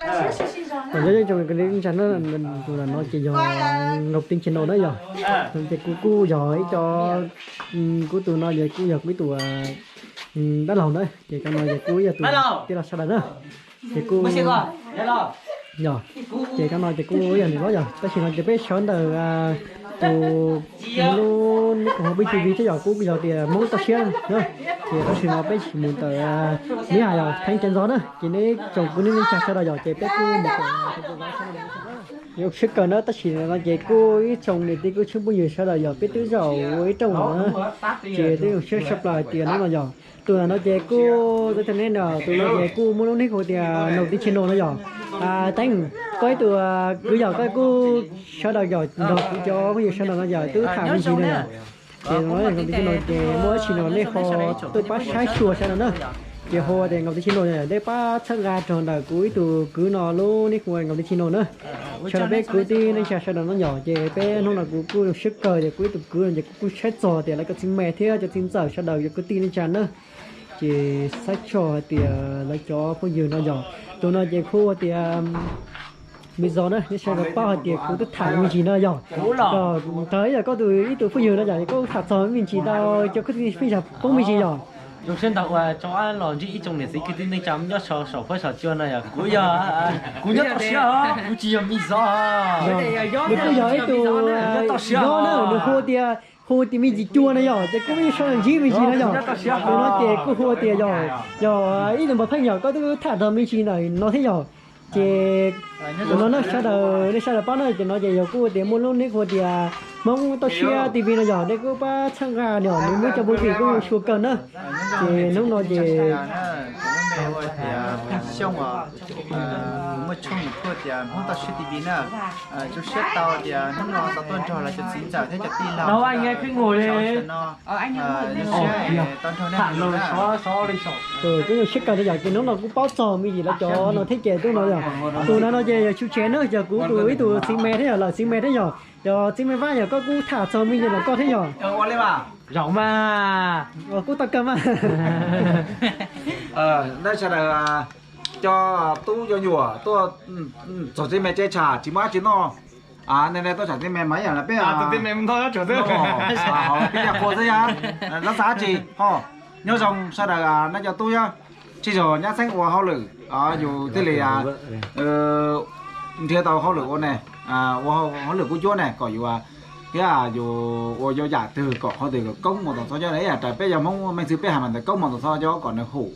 Tam sim no tus no ces yog Nkaus Tij Channel na yog. Ces kuv kuj yog ib co, kuv tus no ces kuj yog kuv ib tug dab laug na, ces cov no ces kuj yog tus tij laug sawv daws na. Ces kuj yog, ces cov no ces kuj yog nws los yog tab sis no ces peb sawv ntawm tus lub neb kuv ho pib T V thiab yog kuj yog tias Hmoob toj siab na. Ces tab sis no peb tsis mus ntawm neb hais yog Theeb Ceev Ntxov na, ces neb tsoom kwv tij neej tsa sawv daws yog ces peb kuj mus ntawm Yuav siab kawg na tab sis no ces kuj ib tsoom niam txiv kwv tij phooj ywg sawv daws yog peb twb zaum ua ib rooj na, ces twb zoo siab tshaj plaws hais tias hnub no yog tus no ces kuj tau tau neb na, tus no ces kuj muaj lub nick hu tias Nkaus Tij Channel no yog. Teeb, koj ib tug kwv yog koj kuj sawv daws yog nrog kuv cov phooj ywg sawv daws no yog twb tham me ntsis no yog. Ces no Nkaus Tij Channel ces muaj dab tsi no nej ho tuaj pab saib xyuas sawv daws na. Ces hu tias Nkaus Tij Channel no nej pab txhawb nqa rau ntawm kuv ib tug kwv no lub nick hu Nkaus Tij Channel na. Sawv daws peb kwv tij neej tsa sawv daws no yog ces peb hnub no kuv kuj zoo siab kawg tias kuv ib tug kwv no ces kuv kuj saib txog tias lawv cov txiv me thiab cov txiv ntxawm sawv daws yog kwv tij neej tsa na. Ces saib txog hais tias lawv cov phooj ywg no yog, tus no ces hu tias Me Zos na, nej sawv daws paub hais tias kuv twb tham me ntsis no yog. Tag ib yam koj tus ib tug phooj ywg no yog koj tham txog me ntsis tau cov kwv tij phooj ywg poob me ntsis yog. Zoo siab ntau uas rov los ntsib ib tsoom niam txiv kwv tij neej tsa nyob saum huab saum cua no yog kuv yog, kuv nyob toj siab, kuv tsis yog Me Zos. Nws kuj yog ib tug nyob toj siab na, nws hu tias, hu tias me ntsis cua no yog ces kuj yeej sawv daws ntsib me ntsis no yog. Tus no ces kuj hu tias yog, yog ib tug npawg pheej yog koj twb tham txog me ntsis ntawm no thiab yog. Ces tus no na sawv daws nej sawv daws paub na, ces no ces yog kuj tias muaj lub nick hu tias Hmoob toj siab T V no yog nej kuj pab txhawb nqa no, nws muaj cov movie kuj xyuas kawg na. Ces hnub no ces Xyooj, kuv muaj tshooj YouTube tias Hmoob toj siab T V na. Zoo siab tau tias hnub no tau tuaj nrog lawv cov txiv ntxawm thiab cov tij laug no, zoo siab tau nrog nej tham lus na. Kuj zoo siab kawg no yog ces hnub no kuj paub txog me ntsis lawv cov no thiab ces hnub no yog tus no no ces yog Tshwj Tsev na, yog kuv tus ib tug txiv me thiab yog lawv txiv me thiab yog, yog txiv me Vaj yog koj kuj tham txog me ntsis ntawm koj thiab yog. Zaum mas, kuj tau kawg mas. Ntawm sawv daws cov tub cov nyuam tuaj txog txiv me tsev tsham tsis muaj dab tsi noj. Nej tuaj tsham txiv me mas ib yam li peb, peb caj qhua xwb yog, lawv xav dab tsi ho. Nyob zoo sawv daws nej cov tub, tsis zog nyab xeeb ua hauj lwm, yus thiaj li nrhiav tau hauj lwm ua ne, ua hauj lwm kub cuab ne kom yus thiab yus ua yuav yam twg kom qhov twg koob mus tom txog cov, ib yam raws peb yog Hmoob Meej Txwv peb hais mas ntawd koob mus tom txog cov kom nws hum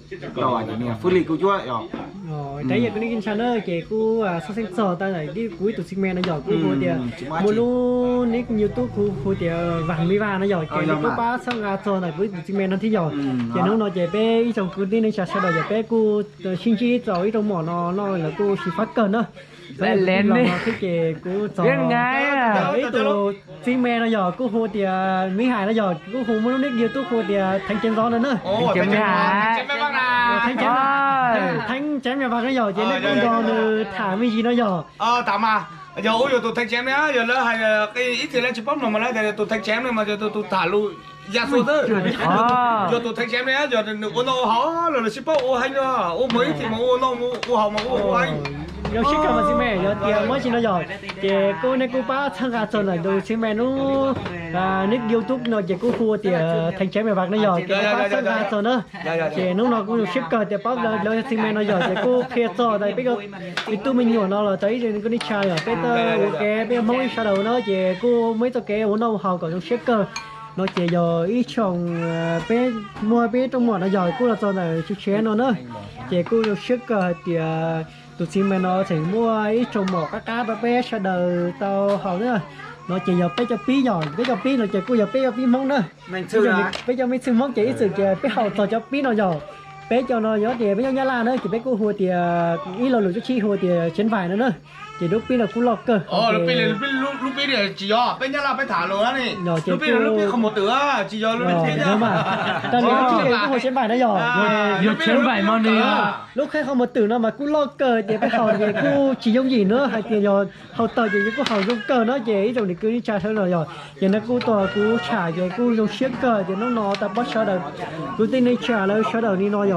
rau nws fwj li kub cuab os. Rau yam kwv tij neej tsa na ces kuj xav xeeb txog tau ntawm kuv ib tug txiv me no yog kuj hu tias muaj lub nick YouTube kuv hu tias Vam Me Vaj no yog ces nws kuj pab txhawb nqa txog ntawm kuv ib tug txiv me no thiab yog. Ces hnub no ces peb ib tsoom kwv tij neej tsa sawv daws yog peb kuj sib ntsib rau ib rooj mom no no lawv kuj xyiv fab kawg na. Los no thiab ces kuj txog ib tug txiv me no yog kuj hu tias Me Hais no yog kuj hu muaj lub nick YouTube hu tias Theeb Ceev Ntxov no na. Theeb Ceev Me Vaj no yog ces nej kuj nrog nws tham me ntsis no yog. Tham mas, yog ua yog tus Theeb Ceev ne, yog lawv hais ib txhia lawv tsis paub mloog mas lawv tias tus Theeb Ceev ne mas yog tus tham lus ya xu xwb. Yog tus Theeb Ceev ne yog nws ua noj ua haus los lawv tsis paub ua heev, ua mus ib txhia mas ua noj ua haus mas ua ua heev. Zoo siab kawg mas txiv me, yog tias muaj tsi no yog ces kuj nej kuj pab txhawb nqa txog ntawm tus txiv me lub nick YouTube no ces kuj hu tias Theeb Ceev Me Vaj no yog ces kuj pab txhawb nqa txog na. Ces hnub no kuj zoo siab kawg tias paub lawv txiv me no yog ces kuj qhia txog ntawm peb cov me tub me nyuam no los rau ib tsoom kwv tij neej tsa yog peb tuaj ua ke peb Hmoob ib sawv daws no ces kuj muaj ib txoj kev ua noj ua haus kom zoo siab kawg. No ces yog ib tsoom peb muaj peb rooj mom no yog kuj los txog ntawm Tshwj Tsev no na. Ces kuj zoo siab kawg hais tias tus txiv me no tseem muaj ib tsoom mom qab qab rau peb sawv daws tau haus na. No ces yog peb cov pib, yog peb cov pib no ces kuj yog peb cov pib Hmoob na. Peb cov me txhwj Hmoob ces ib txwm ces peb haus txog cov pib no yog, peb cov no yog tias peb nyob Nyab Laj na ces peb kuj hu tias ib lo lus tub tshib hu tias Tsev Npaim no na. Ces lub pib no kuj loj kawg. Lub pib tsis yog peb Nyab Laj peb tham lus na, lub pib lub pib qhov mus twm tsis yog lub pib mas. Tag li lub tshib ces kuj hu Tsev Npaim na yog. Yog Tsev Npaim mas nws, lub qhov mus twm no mas kuj loj kawg ces peb haus ces kuj tsis yooj yim na, hais tias yog haus tawg ces kuj haus zoo kawg no ces ib tsoom niam kwv tij neej tsa sawv daws yog ces no kuj tau kuv tsham ces kuj zoo siab kawg ces hnub no tau pab sawv daws kwv tij neej tsa lawv sawv daws li no yog.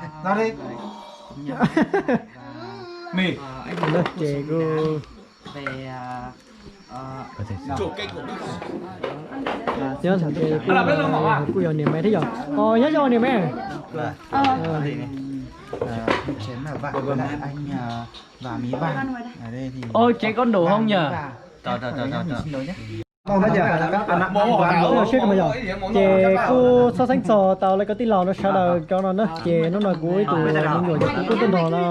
Ces kuj nyob ces kuj yog niam Maiv thiab yog, nyob yog niam Maiv. Oj, tsev koj nraum hoob yog. Siab mas yog, ces kuj txhob xeeb txog tau lawv cov tij laug no sawv daws cov no na, ces hnub no kuv ib tug me nyuam ces kuv kuj tuaj nrog no,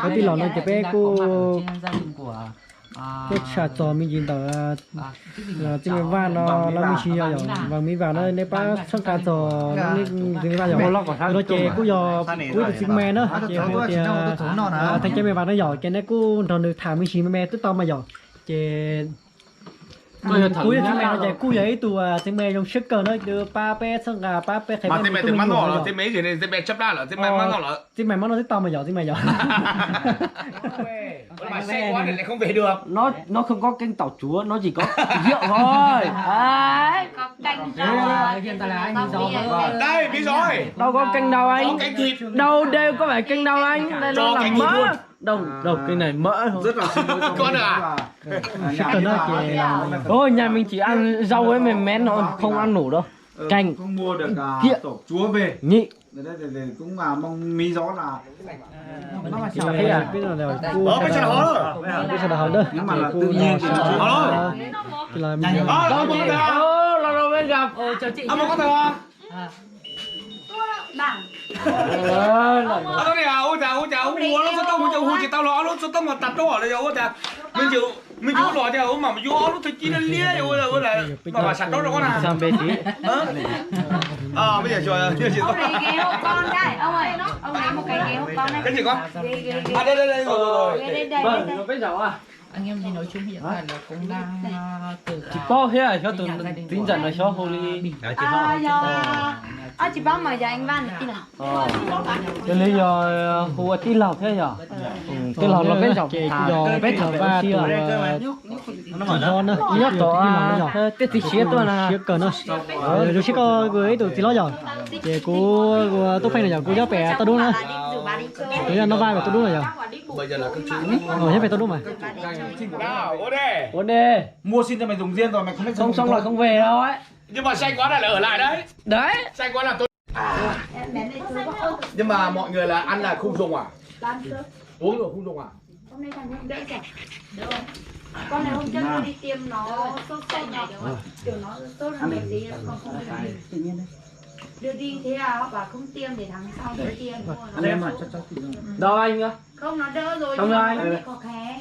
cov tij laug no ces peb kuj tuaj tshaj txog me ntsis ntawm txiv me Vaj no, lawv me ntsis yog yom, Vam Me Vam no nej pab txhawb nqa txog txiv me Vaj yom. No ces kuj yog kuv ib tug txiv me na, ces hu tias Theej Ceeb Me Vam no yom, ces nej kuj nrog nws tham me ntsis me me twb tau mas yom. Ces kuv ib tug txiv me no ces kuj yog ib tug txiv me zoo siab kawg na, pab peb txhawb nqa, pab peb qhia peb me tub me nyuam yom. Txiv me Mab no twb tau mas yom, txiv me yom. Nó không có kênh tàu chúa, nó chỉ có rượu thôi. Đấy. Đây, Mỹ Giỏi. Đâu có kênh đâu anh. Đâu đây có phải kênh đâu anh. Đây nó là mỡ. Đâu, đâu, kênh này mỡ thôi. Ôi, nhà mình chỉ ăn rau với mè mén thôi, không ăn nổi đâu. Canh. Không mua được tổ chúa về. Nhị. Cũng mong Mỹ Giỏi là Peb sawv daws hauv na, peb sawv daws hauv na, ces kuj los sib, ua cas ua cas ua lub xov tooj mus ces hu tsis tau los ob lub xov tooj mas tas rau los yog ua cas. Me ntsis ub los tias ua mam yuav ob lub thawj cib liab liab ua ua mam sam rau rau na. Tsis paub thiab, xyov tus txiv ntxawm no xyov hu li. Ua tsis paub mas yog Vaj tij laug. Yog li yog hu ua tij laug thiab yog. Tij laug los peb zaum ces yog peb cov Vaj tus tsis hlob na, nyob tom tej txiv siab tuaj na, siab kawg na. Zoo siab koj ib tug txiv hlob yog. Ces kuv ua Tub Pheej no yog kuv nyob pem toj dub na. Kuv yog noj Vaj pem toj dub no yog. Nyob pem toj dub mas. Ua dej. Không sống là không về đâu ấy. Nhưng mà mọi người là ăn là không dùng à? Uống rồi không dùng à? Con này hôm trước con đi tiêm nó sốt sốt nó, kiểu nó sốt nó tí, con không được đi. Đưa đi thế à, họ bảo không tiêm để tháng sau mới tiêm. Ăn em mà cho cháu thử dùng. Đâu anh nữa? Không, nó đỡ rồi. Không nhưng mà rồi. Nó bị khò khè.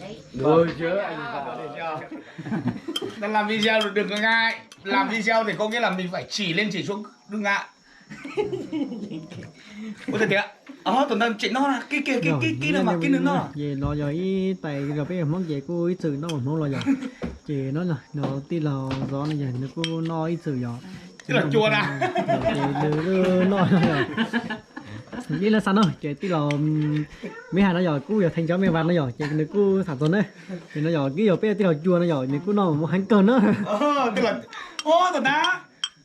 Đấy. Được chưa? Anh bảo được chưa? Đang làm video được, đừng có ngại. Làm video thì có nghĩa là mình phải chỉ lên chỉ xuống, đừng ngại. Ôi, tôi tiện. Ơ, tụi nó chỉ nó, cái kia, cái, cái, cái nào mà, cái nữa nó. Ces no yog ib tais yog peb Hmoob ces kuj ib txwm noj mov Hmoob los yog. Ces no, no tij laug Zov no yog nws kuj noj ib txwm yog. Tij laug Cua na. Ces nws noj yog. Ib lab xav no ces tij laug Me Hais no yog kuj yog theej cov me vas no yog ces nws kuj tham txog na. Ces no yog kuj yog peb tij laug Cua no yog nws kuj noj mov heev kawg na.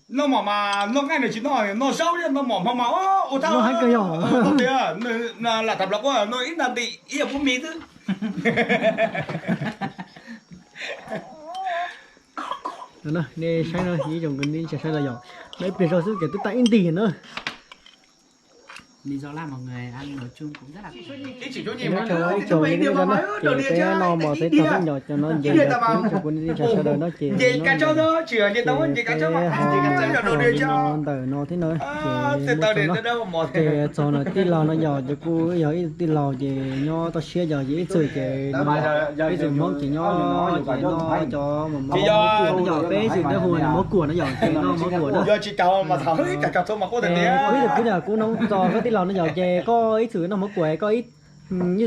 Noj mov mas noj nqaij nws tsis noj, noj zaub thiab noj mov hmo mas ua heev kawg yog. Lam tham los kuj noj ib nta ntim ib yam pub mis xwb. Nej saib no ib tsoom kwv tij neej tsa sawv daws yog, ib pliag zog xwb ces twb tag ib ntim na. Ib tsoom kwv tij neej tsa no ces peb noj mov teb tag xwb yog cov no ces ib tsoom kwv tij neej tsa sawv daws no ces no ces peb ho ntawm no thiab na ces muaj txog no ces txog no tij laug no yog ces kuj yog ib tij laug ces nyob toj siab yog ces ib txwm ces ib txwm Hmoob ces nyob ces noj cov mov kuam no yog peb ib txwm peb hu mov kuam no yog ces noj mov kuam na. Kuv ib tug kwv yog kuv nug txog koj tij laug no yog ces koj ib txwm noj mov kuam koj ib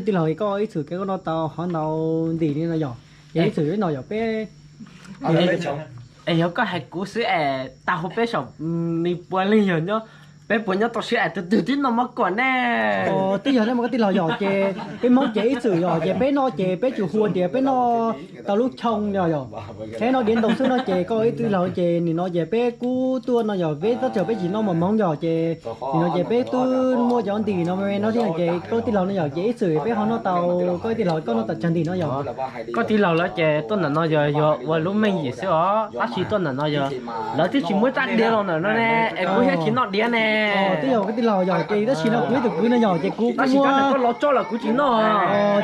tij laug koj ib txwm koj noj tau qhov ntau ntim li no yog ces ib txwm no yog peb Es yog koj hais kuv xwb es tag huv peb saum ni puav leej yog nyob, peb puas nyob toj siab es tus twg twb noj mov kuam ne? Twb yog li mas koj tij laug yog ces peb Hmoob ces ib txwm yog ces peb noj ces peb tsum hu tias peb noj tau lub choo yog yog, thiab noj diav ntau xwb no ces koj ib tij laug ces nim no ces peb kuj tuaj no yog peb tab sis peb tsis noj mov Hmoob yog ces nim no ces peb twb muaj cov ntim no me no thiab ces koj tij laug no yog ces ib txwm peb ho noj tau, koj tij laug koj noj tau tsawg ntim no yog. Koj tij laug lawv ces tuaj ntawm no yog yog ua lub meej yim xwb os, tab sis tuaj ntawm no yog lawv twb tsis muab rab diav los ntawm no ne, es kuv thiaj tsis noj diav ne. Twb yog koj tij laug yog ces tab sis no kuv ib tug kwv no yog ces kuv kuj muaj, koj los tso los kuv tsis noj.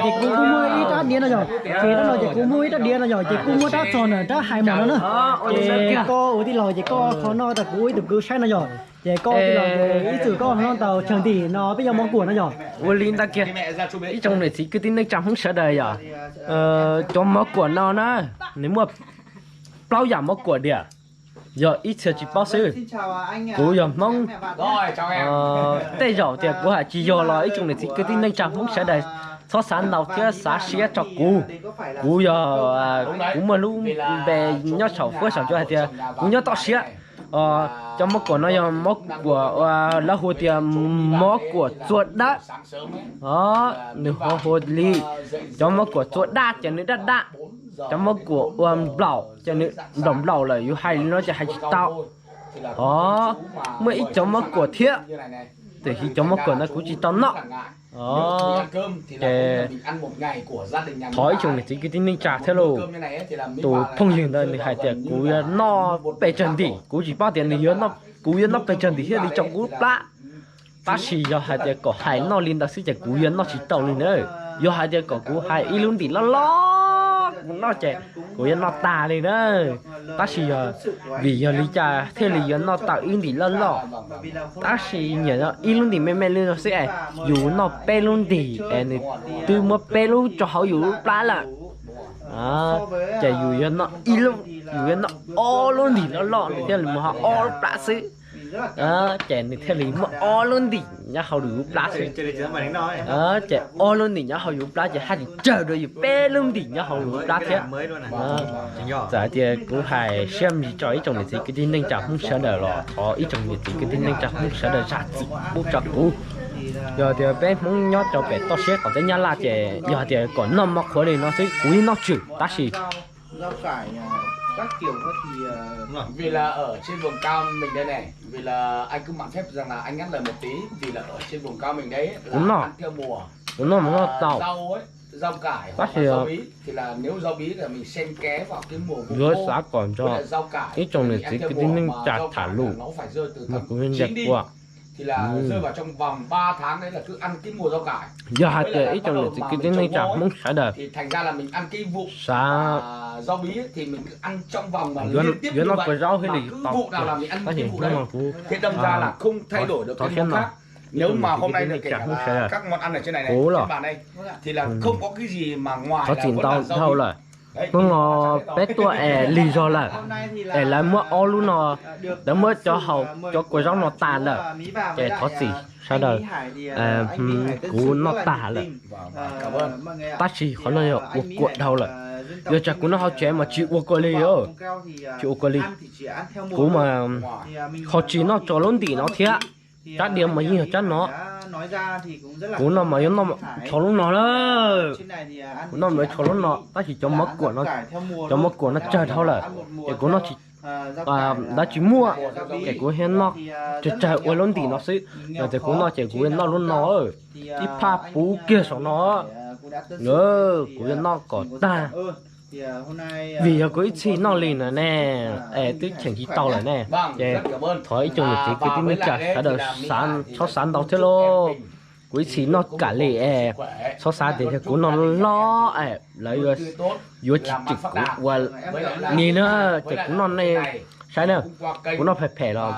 Ces kuv kuj muaj ib rab diav no yog, ces rab no ces kuv muaj ib rab diav no yog ces kuj muaj rab txog ntawm rab hais mom no na. Ces koj ua tij laug ces koj ho noj tau kuv ib tug kwv saib no yog, ces koj tij laug ces ib txwm koj ho noj tau tsawg ntim no peb yog mov kuam no yog. Ua li ntawd kiag, ib tsoom niam txiv kwv tij neej tsa Hmoob sawv daws yog, cov mov kuam no na, nws muaj plaub yam mov kuam tiag. Yog ib txhia tsis paub xwb, kuv yog Hmoob. Tej zaum tias kuv hais tsis yog los ib tsoom niam txiv kwv tij neej tsa Hmoob sawv daws txhob xav ntau thiab xav siab rau kuv. Kuv yog, kuv muaj lub npe nyob saum fuab saum cua hais tias kuv nyob toj siab. Cov mov kuam no yog mov kuam lawv hu tias mov kuam txua dawb. Nws ho hu li, cov mov kuam txua daj ces nws daj daj, cov mov kuam ua nplaum ces nws nplaum nplaum lawm, yus hais li no ces hais tsis tau. Muaj ib cov mov kuam thiab, tiam sis cov mov kuam no kuv tsis tau noj. Ces thov ib tsoom niam txiv kwv tij neej tsa thiab lauj, tus phooj ywg ntawd nws hais tias kuv yuav noj pes tsawg ntim, kuv tsis paub tias nws yuav, kuv yuav noj pes tsawg ntim thiaj li tso kuv plab. Tab sis yog hais tias kom hais noj li ntawd xwb ces kuv yuav noj tsis tau li na. Yog hais tias kom kuv hais ib lub ntim loj loj kuv noj ces kuv yuav noj tag li na. Tab sis yog vim yog li cas thiaj li yuav noj tau ib ntim loj loj? Tab sis nyiam ib lub ntim me me li no xwb es yus noj peb lub ntim es nws twb muab peb lub tso hauv yus lub plab lawm. Ces yus yuav noj ib lub, yus yuav noj ob lub ntim loj loj nws thiaj li mus hauv ob lub plab xwb. Ces nws thiaj li muab ob lub ntim nyob hauv yus lub plab xwb. Ces ob lub ntim nyob hauv yus lub plab ces haj tseem tsawg dua yus peb lub ntim nyob hauv yus lub plab thiab. Txawm hais tias kuv hais siab me ntsis tso ib tsoom niam txiv kwv tij neej tsa Hmoob sawv daws los thov ib tsoom niam txiv kwv tij neej tsa Hmoob sawv daws zam txim pub rau kuv. Yog tias peb Hmoob nyob rau pem toj siab qaum teb Nyab Laj ces yog tias kom noj mov qhuav li no xwb kuv yeej noj tswm tab sis Vì là ở trên vùng cao mình đây này, vì là anh cứ mạn phép rằng là anh ngắt lời một tí, vì là ở trên vùng cao mình đấy là ăn theo mùa. Kuv noj mov noj tau, rau, rau cải tab hoặc là sis rau bí, thì là nếu rau bí là mình xen kẽ vào cái mùa vụ khô, yuav xav kom nrog ib tsoom niam txiv kwv tij neej tsa tham lus, mas kuv nyiag qua. Thì là rơi vào trong vòng ba tháng đấy là cứ ăn cái mùa rau cải. Yog hais tias ib tsoom niam txiv kwv tij neej tsa Hmoob sawv daws thì thành ra là mình ăn cái vụ, à, rau bí ấy, thì mình cứ ăn trong vòng mà liên tiếp như vậy, mà cứ vụ nào là mình ăn cái vụ đấy. Thế đâm ra là không thay đổi được cái món khác. Nếu mà hôm nay là kể cả là các món ăn ở trên này này, trên bàn đây, thì là không có cái gì mà ngoài là vẫn là rau bí. Hnub no peb tuaj es lig zog lawm, es lawv muab ob lub no, lawv muab cov haus cov kua zaub no tas lawm, ces thov txim sawv daws, kuv noj tas lawm. Tab sis qhov no yog ua kua dhau lawm, yog tsam kuv noj hauv tsev mas tsis ua kua li, tsis ua kua li. Kuv mas ho tsis noj tso lub ntim no thiab, rab diav mas yeej yog rab no. Kuv noj mas yuav noj tso lub no lawm, kuv noj mas yuav tso lub no tab sis cov mov kuam no, cov mov kuam no tsawg dhau lawm, ces kuv noj tsis, ntawd tsis muaj, ces kuv thiaj noj tsawg tsawg ua lub ntim no xwb. Yog tias kuv noj ces kuv noj lub no, ib phaj puv kiag saum no, kuv yuav noj kom tag. Vim yog kuv ib txhij noj li no ne, es twb cheem tsis tau lawm ne, ces thov ib tsoom niam txiv kwv tij neej tsa sawv daws txhob xav ntau thiab lauj. Kuv ib txhij noj kam li es txhob xav tias yog kuv noj loj es lawv yuav tsis tsim kuv ua ni na, ces kuv noj nej saib na, kuv noj phem phem los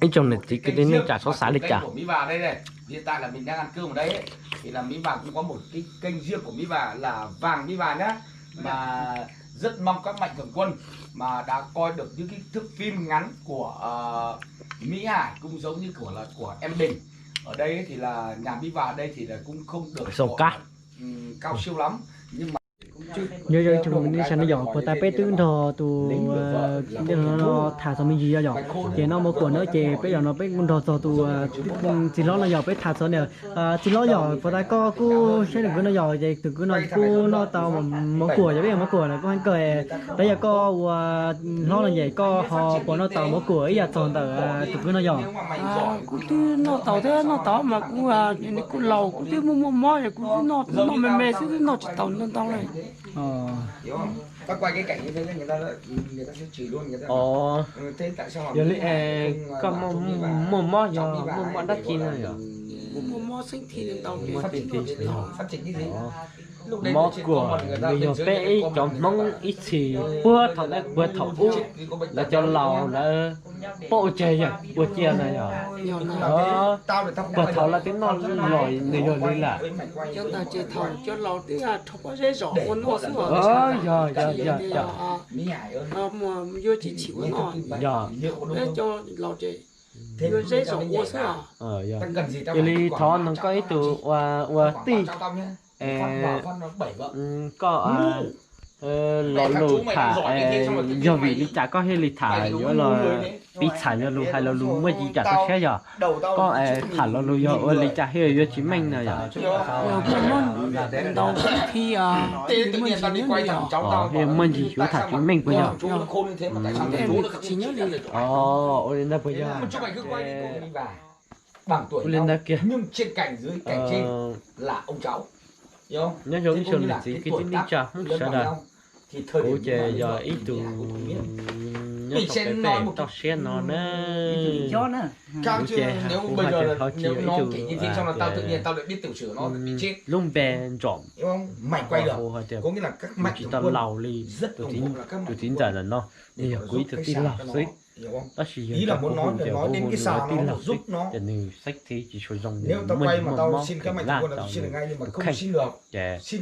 ib tsoom niam txiv kwv tij neej tsa txhob xav li cas. Hiện tại là mình đang ăn cơm ở đây ấy, thì là Mỹ Và cũng có một cái kênh riêng của Mỹ Và là Vàng Mỹ Và nhá. Mà rất mong các mạnh thường quân mà đã coi được những cái thước phim ngắn của ờ, Mỹ Hải cũng giống như của là của em Bình. Ở đây ấy, thì là nhà Mỹ Và ở đây thì là cũng không được gọi là, ừm, cao siêu lắm nhưng mà Nyob zoo ib tsoom niam txiv no yog puag ta peb twb nrog tus tham txog me ntsis yog yom, ces noj mov kuam na ces peb yog no peb kuj nrog txog tus txiv hlob no yog peb tham txog niam txiv hlob yog puag ta koj kuj saib tus kwv no yog ces tus kwv no kuj noj tau mov kuam, yog peb yog mov kuam na kuj heev kawg. Tab yog koj ua hlob no ces koj ho puas noj tau mov kuam ib yam txog ntawm tus kwv no yog? Kuv twb noj tau thiab, noj tau mas kuv, nws kuj laus kuv twb muaj muaj mob es kuv twb noj me me xwb, twb noj tsis tau ntau ntau li. Yog li koj muaj mob yog muaj mob dab tsi no yog? Kuv muaj mob xeeb thi ntau li. Mob kuam nws yog peb ib cov Hmoob ib txhis puag thaum ntawd puag thaum ub lawv cov laus lawv paub ua tseg yog ua cia no yog. Puag thaum lawv twb noj los nws yog li lawm. Cov ntawd ces thaum cov laus twb rho pob zeb zom ua noj xwb os. Yog, yog, yog, yog. Yuav tsis chim ua noj. Yog. Peb cov laus ces yuav zeb zom ua xwb os. Cia li thov nug koj ib tug ua tij, koj lo lus tham, yog vim li cas koj thiaj li tham yuav los piv txham lo lus hais lo lus muaj ntsis yam toj siab yog? Koj tham lo lus yog ua li cas thiaj yuav tsis meej no yog? Thiaj muaj ntsis yuav tham tsis meej puas yog? Ua li ntawd puas yog? Ua li ntawd kiag. Nyob zoo ib tsoom niam txiv kwv tij neej tsa Hmoob sawv daws, kuv ces yog ib tug nyob rau pem pem toj siab no na. Kuv ces kuv hais tias ho tsis yog ib tug lub npe ntsom, hu hais tias kuv tsis tau laus li tus txiv ntxawm ntawm no, nws yog kuv ib tug tij laug xwb. Tab sis yog cov kuv hu nws ua tij laug xwb ces nws xeeb thiv tsis tshua zoo, nws muaj mob kev laj rau nws tus kheej. Ces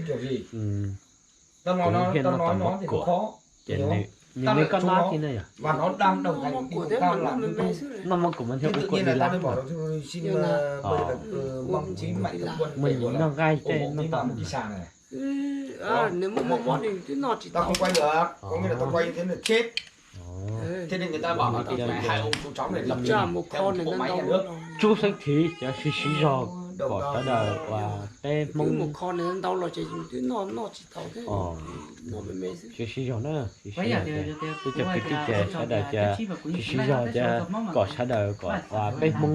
kuv thiaj noj tau mov kuam, ces nws Nws me koj nab thiab na yog? Noj mov kuv mas thiaj ua kuam li lawm. Muaj nyiam noj nqaij tej noj tau. Tsuj xeeb thiv cov siv siv zog kom sawv daws uas peb Hmoob siv siv zog na, siv siv zog, peb cov kwv tij ces sawv daws cia siv siv zog cia kom sawv daws kom uas peb Hmoob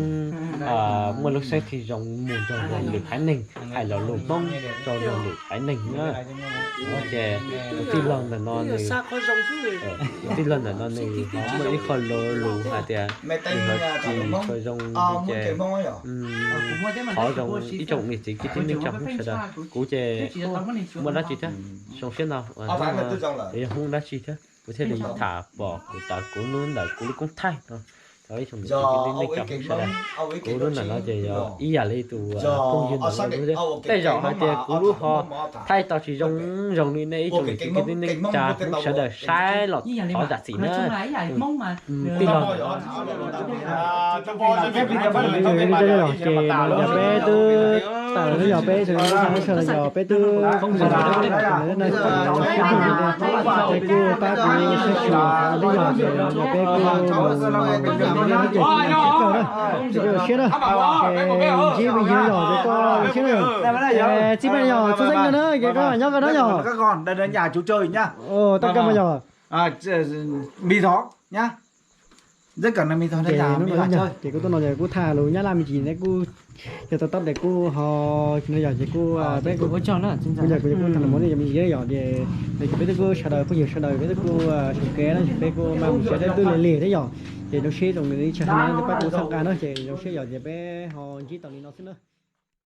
muaj lub xeeb thiv zoo mus nrog luag lwm haiv neeg hais lo lus Hmoob rau luag lwm haiv neeg na. Ces tus tij laug ntawm no nws, tus tij laug ntawm no nws ho muaj ib qho lo lus hais tias nws ho tsis tshua zoo li ces thov zoo ib tsoom niam txiv kwv tij neej tsa Hmoob sawv daws, kuv ces muaj dab tsi thiab, zoo siab ntau, yog Hmoob dab tsi thiab kuv thiaj li tham pom kuv tawm kuv lub ntawm kuv lub koob thaij no rau ib tsoom niam txiv kwv tij neej tsa Hmoob sawv daws. Kuv lub ntawm no ces yog ib yam li tus phooj ywg ntawm no thiab, tej zaum hais tias kuv lub ho thaij tau tsis zoo zoo li nej ib tsoom niam txiv kwv tij neej tsa Hmoob sawv daws saib los thov zam txim na. Tij laug, ces yog peb twb tawm los yog peb twb sawv los yog peb twb sawv los yog peb twb pab kuv sib xyuas li yog ces yog peb kuj mus ces kawg na, ces kuj zoo siab na. Ces ntsib me ntsis yog ces koj zoo siab na. Txij peb yog txhob xeeb no na ces koj nyob koj na yog. Tau kawg mas yog. Ces kuv tuaj no ces kuj tham lus Nyab Laj me ntsis ne, kuj yog tau tab tes kuj ho no yog ces kuj peb kuj, kuv yog kuv kuj tham lus Hmoob ne yog me ntsis yog ces, ces peb twb kuj sawv daws phooj ywg sawv daws peb twb kuj sawv kev na ces peb kuj maj mus sawv daws twb lig lig thiab yog, ces zoo siab tsoom niam txiv sawv daws pab kuv txhawb nqa na ces zoo siab yog ces peb ho ntsib tau li no xwb na.